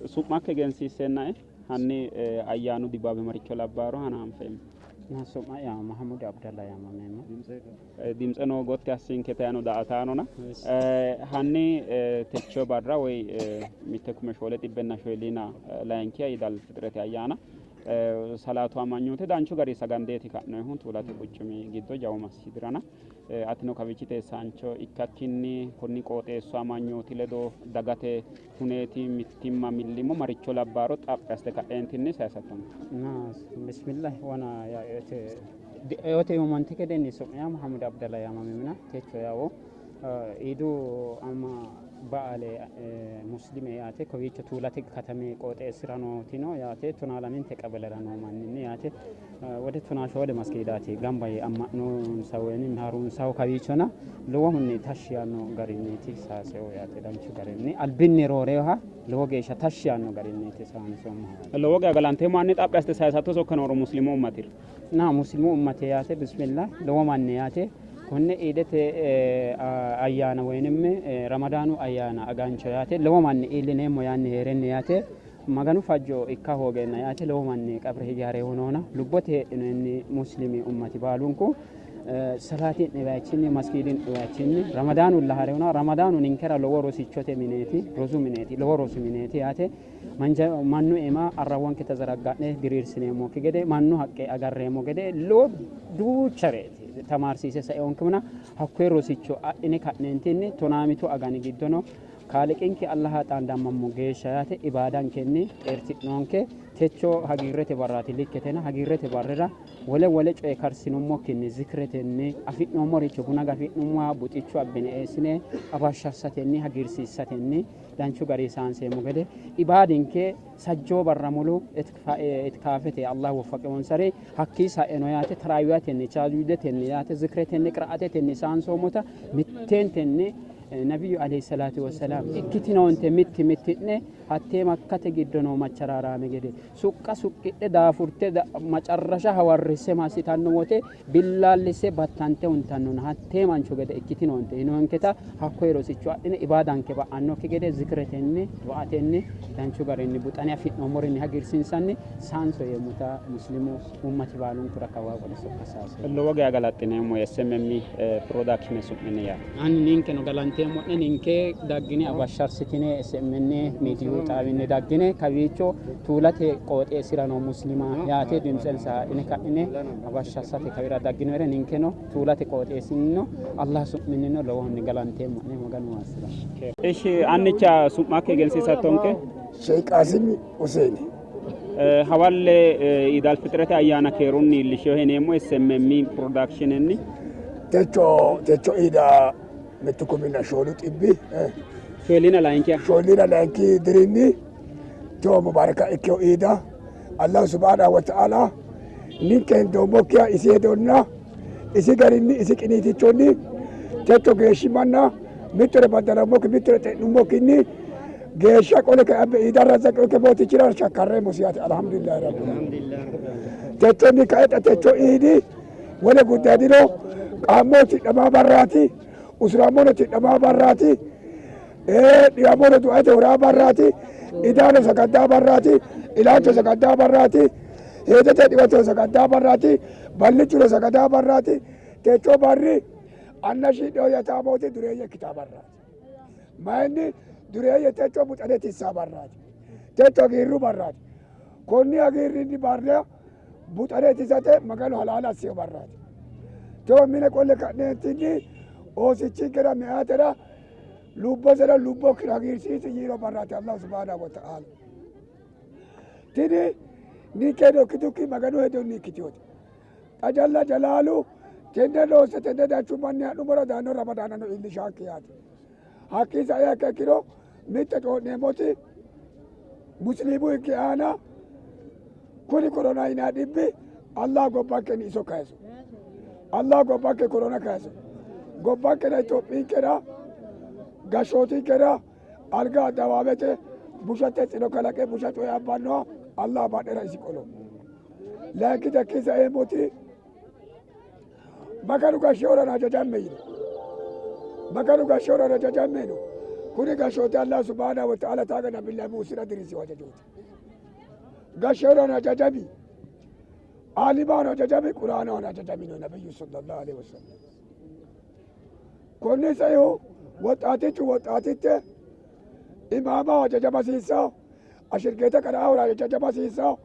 Su'makki egensiisseennae hanni ayyaanu dibaabe maricho labbaaro hananfeemmo. Su'ma'ya Mahamud Abdalla yaamameemmo. Dimtseno gotti assinke tayano daa''ataanona. Hanni techo barra woy 1442 Iid al-Fixirete ayyaana salaatu amanyoote danchu gari sagandeeti ka'noyihu Tuulate quchumi giddo jawu masjidirana. Atino kawiichi teessaancho ikkakkinni konni qooxeessu amanyooti ledo dagate huneeti mittimma millimmo maricho labbaaro xaphi assite ka'eentinni sayisattonke. Bismillah wana eote yoomante gedenni su'miya Mahamud Abdalla yaamamemina techo yawo iidu ama ba'ale muslime yaate kowiicho Tuulate katami qooxeessira nootino yaate 12 qebelera noo manninni yaate wode 14 maskiidaati gamba yee amma'nonsa woynim harunsaho kawiichona lowohunni tashshi yaanno garinniiti saaseo yaate danchu garinni albinni rooreha lowo geeshsha tashshi yaanno garinniiti saansoommohu. Lowo geya galanteemmo. Hanni xaphi assite sayisatto sokka nooro muslimu ummatira. Na muslimu ummate yaate bismillah lowo manni yaate konne iidete ayyaana woynim ramadaanu ayyaana agancho yaate lowo manni iillineemmo yaanni hee'renni yaate Maganu fajjo ikka hoogeenna yaate lowo manni qabri hige hareehu noona lubbote heedhinoonni muslimi ummati baalunku salaati'ne bayichinni maskiidin'ne bayichinni ramadaanulla hareehuna ramadaanu ninkera lowo rosichote mineeti rosu mineeti lowo rosu mineeti yaate mannu iima arrawonke tazaragga'ne diriirsineemmokki gede mannu haqqe agarreemmo gede lowo duuchareeti tamaarsiise saeonkehuna hakkoye rosicho adhine ka'neentinni tonaamitu agani giddono Kaaliiqinke Allaha xaandammammo geeshsha yaate ibaadankenni xeerti'noonke. Techo hagiirrete barraati likketena hagiirrete barrira wole wole coye karsinummokkinni zikretenni afi'noommoricho buna gafi'nummoha buxicho abbine eessine abashshassatenni hagiirsiissatenni danchu garii saanseemmo gede ibaadinke sajjoo barra mulu itikaafete Allah woffaqewonsari hakkii saeno yaate taraawiyatenni chaajuudetenni yaate zikretenni qira'atetenni saansoommota mitteentenni Nabiyyu alayhi salaatu wassalaam ikkitinoonte mitti mitti'ne hattee Makkate giddo noo macharaaraame gede suqqa suqqidhe daafurte macarrasha hawarrisse massitanno wote billaallisse battante huntannona hattee mancho gede ikkitinoonte yinoonketa hakkoye rosicho adhine ibaadanke ba'annokki gede zikretenni du'atenni danchu garinni buxane afi'noommorinni hagiirsiinsanni saanso yeemmota muslimu ummati baalunkura kawaa qole sokka saayseemmo. Lowo geya galaxxineemmo SMM Production su'minni yaate. Ani ninkeno galanteemmo'ne ninke daggine abashsharsitine SMN miidiyu xaawinni daggine kawiicho Tuulate qooxeessira noo muslima yaate dimtsensa haadhine ka'ine abashsharsate kawira dagginoere ninkeno Tuulate qooxeessinnino Allah su'minnino lowohunni galanteemmo'ne Maganu maassi'ra. Ishi annicha su'makki egensiisattonke? Sheikh Qaasim Huseeni. Hawalle Iid Alfixirete ayyaana keerunni iillisheho yineemmo SMM Productionenni. Techo techo iida 14,000 Shoolina layinkiha. Shoolina layinki dirinni techo mubaaraka ikkeho iida Allah subhaanahu wa ta'ala ninke hendoommokkiha isi hedonna isi garinni isi qiniitichonni techo geeshshi manna mittore baddalammokki mittore xe'nummokkinni geeshsha qole kae abbe iidarra zaqoke mootichira shakkarreemmosi yaate alhamdulillahi rabbil techonni kae xa techo iidi wole gudday dino qaammoo tidhamaa barraati usurammono tidhamaa barraati dhiwamono du'ate horaa barraati idaano sagaddaa barraati ilaancho sagaddaa barraati heedete dhiwateo sagaddaa barraati ballichuno sagadaa barraati techo barri anna shiidheo yataamooti dureeyye ikkitaa barraati. Mayinni dureeyye techo buxane tissaa barraati. Techo hagiirru barraati. Konni hagiirrinni barra buxane tisate Maganu halaala assino barraati. Techo mine qolle ka'neentinni oosichinkera meyaatera lubbosera lubbokkira hagiirsiisi yiino barraati Allahu subhaanahu wa ta'aala. Tini ninke hedo ikkitukki Maganu hedonni ikkitinote. Xa jalla jalaalu tenne loosse tenne danchummanni ha'nummoro daanno ramadaanano iillishaanke yaate. Hakkii sae hakka ikkiro mitte co'neemmoti musliimu higge aana kuni korona yinaa dhibbi Allah gobbankenni iso kayiso. Allah gobbanke korona kayiso. Gobbankera Itophiyinkera gashshootinkera alga addawaawete busha texino kalaqe busha coye abbannoha Allah badhera isi qolo. Layinki dakkiisa eemmoti Maganu gashshoorano hajajamme yino. Maganu gashshoorano hajajamme yino. Kuni gashshooti Allah subhaanahu wa ta'ala taaga nabiyya Muusira dirisi hajajooti. Gashshoodhaan hajajami. Aalimaan hajajami, Quraanaan hajajami no nabiyyu sallallahu alaihi wasallam. Konni saihu woxaatichu woxaatitte imaama hajajama hasiissawo, ashirgeeta qara'aahura hajajama hasiissawo,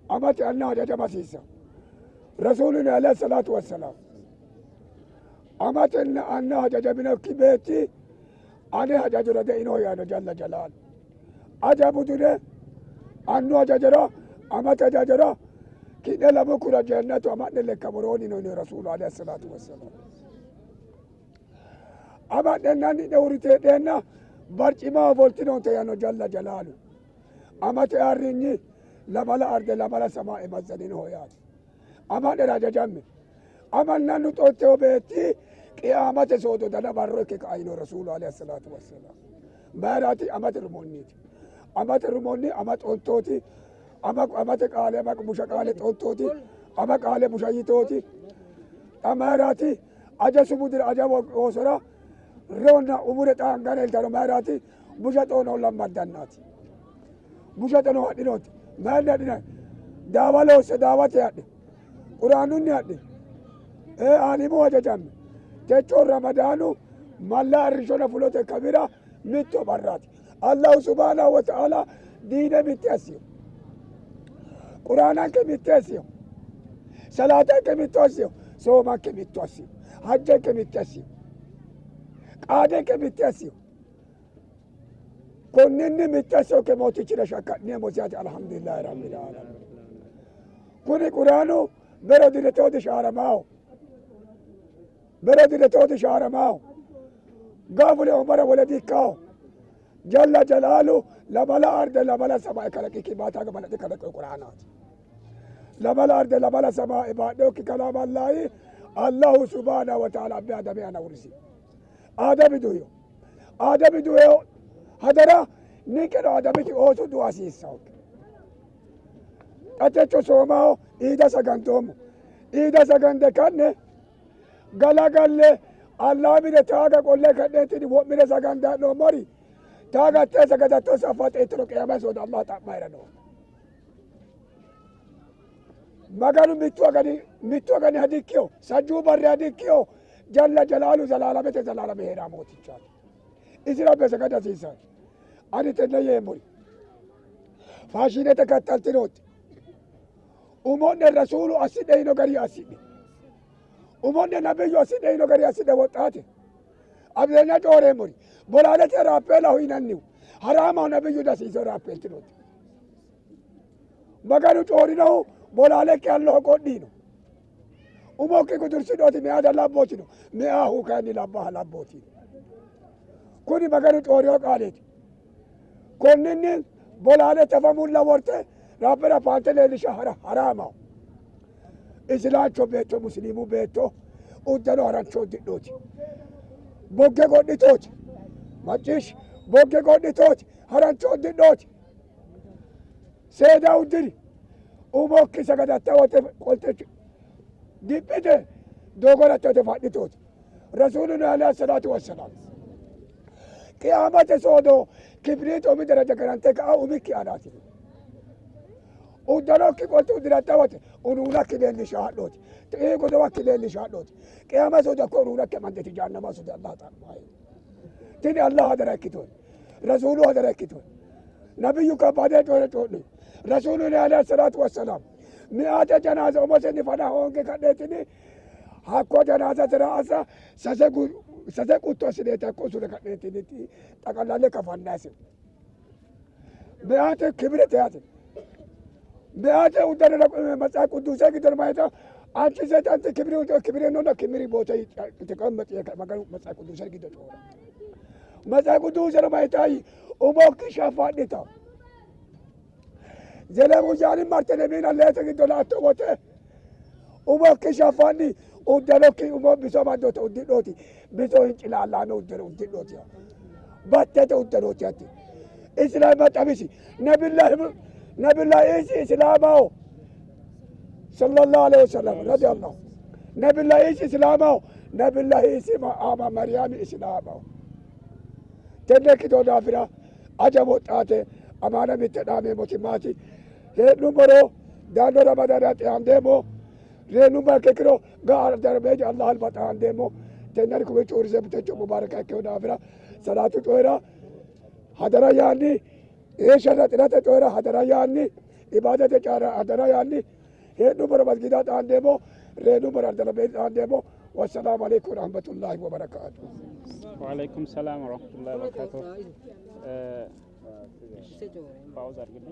amate anna hajajama hasiissawo. Rasuuluna alayhi salaatu wassalaam amatenna anna hajajaminokki beetti ane hajajora deinoho yaano jalla jalaalu. Aja budune annu hajajora amate hajajora ki'ne lamunkura jannatu ama'ne lekka woroonni no yino rasuulu alayhi salaatu wassalaam. Ama'nenna anni'ne uurrite heedheenna barcima ofoltinoonte yaano jalla jalaalu. Amate arrinyi lamala arde lamala samaa'e mazzaninoho yaate. Ama'nera hajajamme. Amanna annu xotteo beetti qiyaamate soodo dana barro ikke kaino rasuulu alayhi salaatu wassalaam. Mayiraati amate rumonniiti. Amate rumonni ama xontooti. Ama amate qaale ama busha qaale xontooti. Ama qaale busha yitooti. Xa mayiraati aja sumudira aja oosora rewonna umure xa angara eltano mayiraati busha xoono lammaddannaati. Busha xono hadhinooti. Mayinni hadhina daawa loosse daawate hadhe. Quraanunni hadhe. Ee aalimu hajajamme. Techo Ramadaanu malla arrishona fulote kabira mitto barraati. Allahu subhaanahu wa ta'ala diine mitte assiyo. Quraananke mitte assiyo. Salaatanke mitto assiyo. Soomanke mitto assiyo. Hajjanke mitte assiyo. Qaadenke mitte assiyo. Konninni mitte assiyonke mootichira shakka'neemmo siyaati alhamdulillahi rabbil alamin. Kuni quraanu bero diretooti shaaramaaho. Bero diretooti shaaramaaho. Gaafule umara wole dikkaaho. Jalla jalaalu lamala arde lamala samaa'e kalaqiki baataa gabalate kalaqe quraanaati. Lamala arde lamala samaa'e baadhokki kalaamallaahi Allahu subhaanahu wa ta'ala abbi adami ana wurisi. Aadami duyo. Aadami duyo hadara ninkeno Aadamiti ooso du'a hasiissawonke. Xa techo soomaho iida sagandoommo. Iida sagande ka'ne galagalle allaamine taaga qolle ka'neentini wo'mine sagande ha'noommori taagattee sagadatto saffa xeettino qiyama soodo Allah xa'mayira noo. Maganu mittu agani mittu agani hadikkiyo sajjuu barri hadikkiyo jalla jalaalu zalaalamete zalaalame hee'raa mootichaati. Isira bese gada hasiisanno. Ani tenne yeemmori faashinete kattaltinooti. Umo'ne rasuulu assidhe yino gari assidhe. Umo'ne nabiyyu assidhe yino gari assidhe woxxaate. Abzeenya cooreemmori bolaalete raappeelaho yinannihu haraamaho nabiyyu dasiiso raappeeltinooti. Maganu coorinohu bolaalekki halloho qodhiino. Umokki gudursidhooti meyaata labbootino. Meyahu kayinni labbaha labbootino. Kuni Maganu coorino qaaleeti. Konninni bolaale tafa mulla worte raabbera paante leellisha haraamaho. Isilaancho beetto musliimu beetto uddano harancho uddidhooti. Bogge qodhitooti. Macciishshi bogge qodhitooti. Harancho uddidhooti. Seeda uddiri. Umokki sagadatta wote qolte diphite doogoratta wote fadhitooti. Rasuuluna alayhi salaatu wassalaam. Qiyaamate soodo kibriit umi daraja garante ka'a umikki aanaati. Uddanokki qolte uddiratta wote unuunakki leellisha hadhooti. Xi'ii godowakki leellisha hadhooti. Qiyaama soodo akka unuunakki amandeti jahannama soodo Allah xa'maa. Tini Allah hadara ikkitooti. Rasuulu hadara ikkitooti. Nabiyyu kabbaadee coore coodhe. Rasuuluni alayhi salaatu wassalaam. Mi'aate janaaza umosenni fana hoonge kadheetini hakko janaaza sira asa sase sase qutto assineeti hakko usure kadheetini xaqallalle kafannase. Mi'aate kibirete yaate. Mi'aate uddanora matsaa qudduusee giddon maayita አንቺ ሴት አንተ ክብር ክብር ነውና ክብር ቦታ ተቀመጥ maganu matsaa qudduusee giddo coora. Matsaa qudduusee maayita umokki shafaadhita. Zelemujaani marte nemiina leete giddo laatto wote umokki shafanni uddanokki umo biso amaddote uddidhooti biso hincilallaame uddano uddidhooti battete uddanooti hatti islaama xabisi nabillahi nabillahi isi islaamaho sallallahu alaihi wasallam radiyallahu nabillahi isi islaamaho nabillahi isi ama mariyami islaamaho Tenne ikkitino daafira aja woxxaate amaana mitte dhaameemmoti maati? Hee'nummoro daanno Ramadaana xaandeemmo, reenummoha ikkiro ga'a darbeeji Allah alba xaandeemmo. Tennani kowiicho uurriseemmo techo mubaaraka ikkino daafira salaatu coyira hadara yaanni heeshshanna xirate coyira hadara yaanni ibaadate coyira hadara yaanni hee'nummoro masgiida xaandeemmo, reenummoro ardalabeeji xaandeemmo. Wassalaamu alaikum warahmatullahi wabarakaatu. ወአለይኩም ሰላም ወረህመቱላሂ ወበረካቱ። ፓውዝ አድርግልኝ።